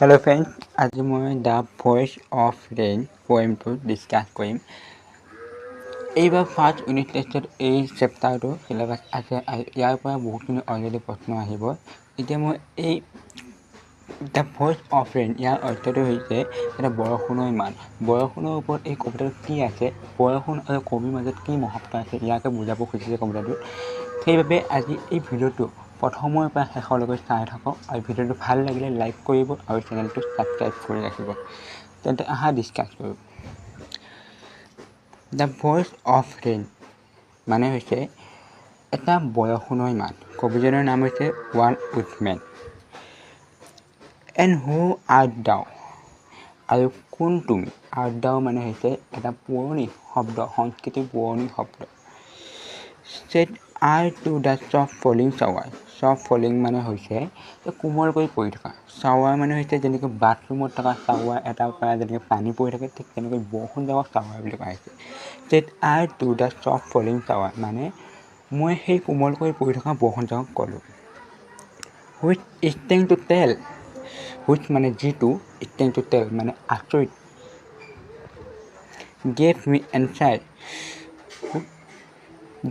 Hello' friends, আজি মই the voice of rain পয়েমটো discuss কৰিম। এইবাৰ ফাৰ্ষ্ট ইউনিট টেষ্টত এই চেপ্টাৰটো চিলেবাছ আছে আৰু ইয়াৰ পৰা বহুতখিনি অলৰেডি প্ৰশ্ন আহিব। এতিয়া মই এই the voice of rain, ইয়াৰ অৰ্থটো হৈছে এটা বৰষুণৰ মাত। বৰষুণৰ ওপৰত এই কবিতাটোত কি আছে, বৰষুণ আৰু কবিৰ মাজত কি মহত্ব আছে, ইয়াকে বুজাব খুজিছে কবিতাটোত। সেইবাবে আজি এই ভিডিঅ'টো প্ৰথমৰ পৰা শেষলৈকে চাই থাকক আৰু ভিডিঅ'টো ভাল লাগিলে লাইক কৰিব আৰু চেনেলটো ছাবস্ক্ৰাইব কৰি ৰাখিব। তেন্তে আহা ডিছকাছ কৰোঁ। The voice of rain মানে হৈছে এটা বৰষুণৰ মাত। কবিজনৰ নাম হৈছে Walt Whitman. And who art thou, আৰু কোন তুমি। আৰ্ট দাও মানে হৈছে এটা পুৰণি শব্দ, সংস্কৃতিৰ পুৰণি শব্দ। Said I to the soft falling shower. Soft falling মানে হৈছে কোমলকৈ পৰি থকা। শ্বাৱাৰ মানে হৈছে যেনেকৈ বাথৰুমত থকা শ্বাৱাৰ এটাৰ পৰা যেনেকৈ পানী পৰি থাকে, ঠিক তেনেকৈ বৰষুণ যাকক শ্বাৱাৰ বুলি কোৱা হৈছে। Said I to the soft falling shower মানে মই সেই কোমলকৈ পৰি থকা বৰষুণ জাকক ক'লোঁ। Which strange to tell, which মানে যিটো, ষ্ট্ৰেঞ্জ টু টেল মানে আচৰিত। গেভ মি এনচাৰ,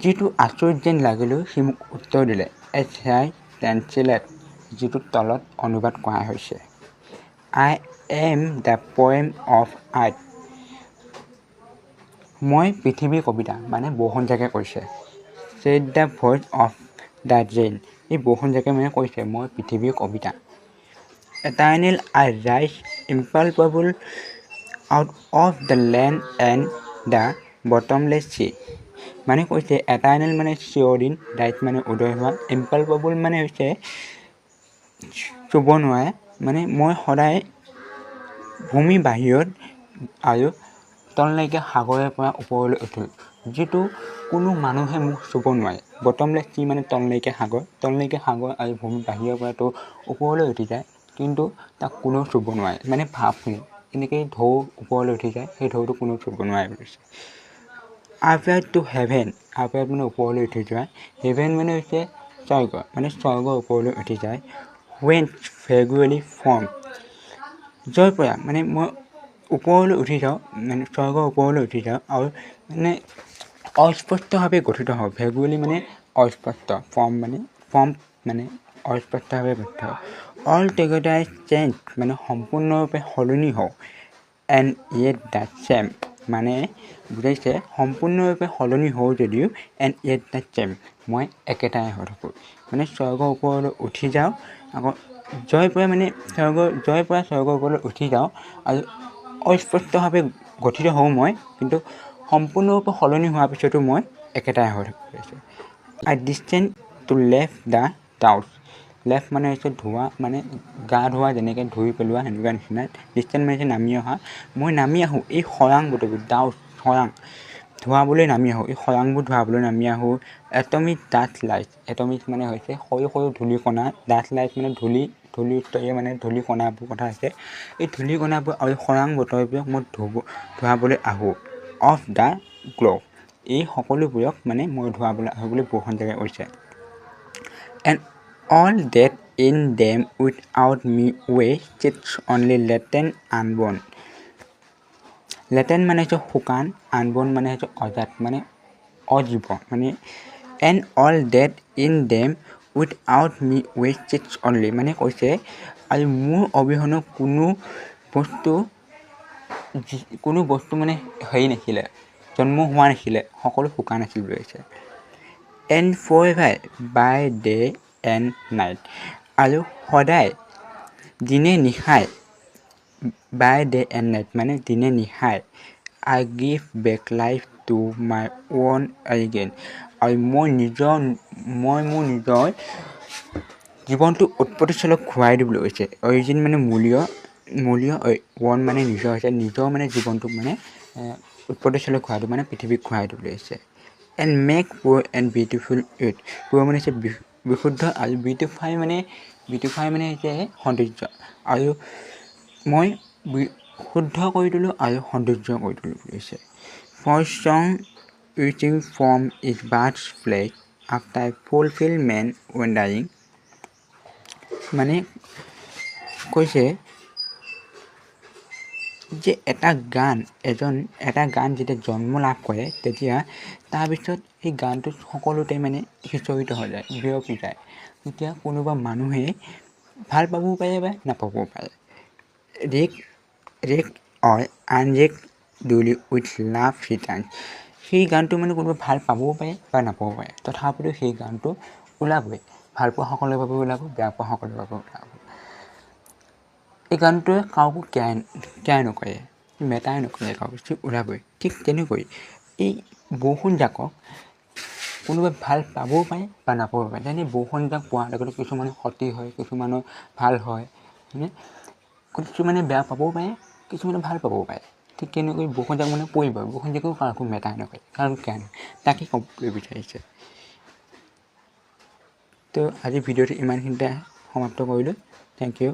যিটো আচৰিত যেন লাগিলেও সি মোক উত্তৰ দিলে। এজ I translate, যিটো তলত অনুবাদ কৰা হৈছে। I am the poem of earth, মই পৃথিৱীৰ কবিতা, মানে বৰষুণ জাকে কৈছে। Said the voice of the rain, এই বৰষুণ জাকে মানে কৈছে মই পৃথিৱীৰ কবিতা। Eternal I rise impalpable out of the land and the bottomless sea, মানে কৈছে এটাৰ্নেল মানে চিৰদিন, ৰাইজ মানে উদয় হোৱা, ইম্পালপাবল মানে হৈছে চুব নোৱাৰে, মানে মই সদায় ভূমি বাহিৰত আৰু তল নাইকিয়া সাগৰৰ পৰা ওপৰলৈ উঠোঁ, যিটো কোনো মানুহে মোক চুব নোৱাৰে। বটমলেছ চি মানে তল নাইকিয়া সাগৰ, তল নাইকিয়া সাগৰ আৰু ভূমি বাহিৰৰ পৰাতো ওপৰলৈ উঠি যায়, কিন্তু তাক কোনেও চুব নোৱাৰে, মানে ভাৱখিনি এনেকেই ঢৌ ওপৰলৈ উঠি যায়, সেই ঢৌটো কোনেও চুব নোৱাৰে বুলি কৈছে। আপৱাৰ্ড টু হেভেন, আপৱাৰ্ড মানে ওপৰলৈ উঠি যোৱা, হেভেন মানে হৈছে স্বৰ্গ, মানে স্বৰ্গৰ ওপৰলৈ উঠি যায়। When ভেগুৱেলি ফৰ্ম, য'ৰ পৰা মানে মই ওপৰলৈ উঠি যাওঁ, মানে স্বৰ্গৰ ওপৰলৈ উঠি যাওঁ আৰু মানে অস্পষ্টভাৱে গঠিত হওঁ। ভেগুৱেলি মানে অস্পষ্ট, ফৰ্ম মানে অস্পষ্টভাৱে গঠিত হওঁ। অল টুগেডাৰ চেঞ্জ মানে সম্পূৰ্ণৰূপে সলনি হওঁ। এণ্ড য়েট the same মানে বুজাইছে সম্পূৰ্ণৰূপে সলনি হওঁ যদিও এণ্ড য়েট the same মই একেটাই হৈ থাকোঁ। মানে স্বৰ্গৰ ওপৰলৈ উঠি যাওঁ, আকৌ জয় পৰা মানে স্বৰ্গ জয় পৰা স্বৰ্গৰ ওপৰলৈ উঠি যাওঁ আৰু অস্পষ্টভাৱে গঠিত হওঁ মই, কিন্তু সম্পূৰ্ণৰূপে সলনি হোৱাৰ পিছতো মই একেটাই হৈ থাকোঁ। I descend to lave the drouth, lave মানে হৈছে ধোৱা, মানে গা ধোৱা যেনেকৈ ধুই পেলোৱা সেনেকুৱা নিচিনা। ডিষ্টেণ্ট মানে হৈছে নামি অহা, মই নামি আহোঁ এই খৰাং বতৰবোৰ, ডাউট খৰাং ধোৱাবলৈ নামি আহোঁ, এই খৰাংবোৰ ধোৱাবলৈ নামি আহোঁ। এটমিক ডাষ্ট লাইট, এটমিক মানে হৈছে সৰু সৰু ধূলিকণা, ডাষ্ট লাইট মানে ধূলি, ধূলি মানে ধূলিকণাবোৰ কথা আছে। এই ধূলিকণাবোৰ আৰু খৰাং বতৰবোৰক মই ধোৱাবলৈ আহোঁ। অফ the গ্ল'ব, এই সকলোবোৰক মানে মই ধোৱাবলৈ আহোঁ বুলি বৰষুণ জাকে কৈছে। And all that in them without me were seeds only latent unborn. Latent মানে হৈছে শুকান, আনবৰ্ণ মানে হৈছে অজাত, মানে অজীৱ, মানে and all that in them without me were seeds only মানে কৈছে আৰু মোৰ অবিহনে কোনো বস্তু মানে হেৰি নাছিলে, জন্ম হোৱা নাছিলে, সকলো শুকান আছিল বুলি কৈছে। And for ever by day and night, আৰু সদায় দিনে নিশাই, বাই ডে এণ্ড নাইট মানে দিনে নিশাই, I give back life to my own origin, আৰু মই মোৰ নিজৰ জীৱনটো উৎপত্তিস্থলক ঘূৰাই দিবলৈ কৈছে। অৰিজিন মানে মূলীয়, মূলীয় ওন মানে নিজৰ হৈছে, নিজৰ মানে জীৱনটোক মানে উৎপত্তিস্থলক ঘূৰাই দিব, মানে পৃথিৱীক ঘূৰাই দিবলৈ হৈছে। And make pure and beautiful it, pure মানে হৈছে বিশুদ্ধ আৰু বিউটিফাই মানে হৈছে সৌন্দৰ্য, আৰু মই শুদ্ধ কৰি তোলোঁ আৰু সৌন্দৰ্য কৰি তোলোঁ বুলি কৈছে। For song reaching from its birth place after fulfilment wandering, মানে কৈছে যে এটা গান, এটা গান যেতিয়া জন্ম লাভ কৰে, তেতিয়া তাৰপিছত সেই গানটো সকলোতে মানে সিঁচৰিত হৈ যায়, বিয়পি যায়। তেতিয়া কোনোবা মানুহে ভাল পাবও পাৰে বা নাপাবও পাৰে। Rake rake or unrake duly with love returns. সেই গানটো মানে কোনোবাই ভাল পাবও পাৰে বা নাপাবও পাৰে, তথাপিতো সেই গানটো ওলাবই। ভাল পোৱাসকলৰ বাবে ওলাব, বেয়া পোৱাসকলৰ বাবে ওলাব। এই গানটোৱে কাকো কেয়াৰ কেয়াৰ নকৰে, মেটাৰ নকৰে কাকো, ওলাবই। ঠিক তেনেকৈ এই বৰষুণজাকক কোনোবাই ভাল পাবও পাৰে বা নাপাবও পাৰে। যেনে বৰষুণজাক পোৱাৰ লগে লগে কিছুমানৰ ক্ষতি হয়, কিছুমানৰ ভাল হয়, হয়নে? কিছুমানে বেয়া পাবও পাৰে, কিছুমানে ভাল পাবও পাৰে। ঠিক তেনেকৈ বৰষুণজাক মানে পৰিব, বৰষুণজাকেও কাকো মেটাৰ নকৰে, কাকো কেয়াৰ নকৰে, তাকে ক'বলৈ বিচাৰিছে। তো আজি ভিডিঅ'টো ইমানখিনিতে সমাপ্ত কৰিলোঁ। Thank you.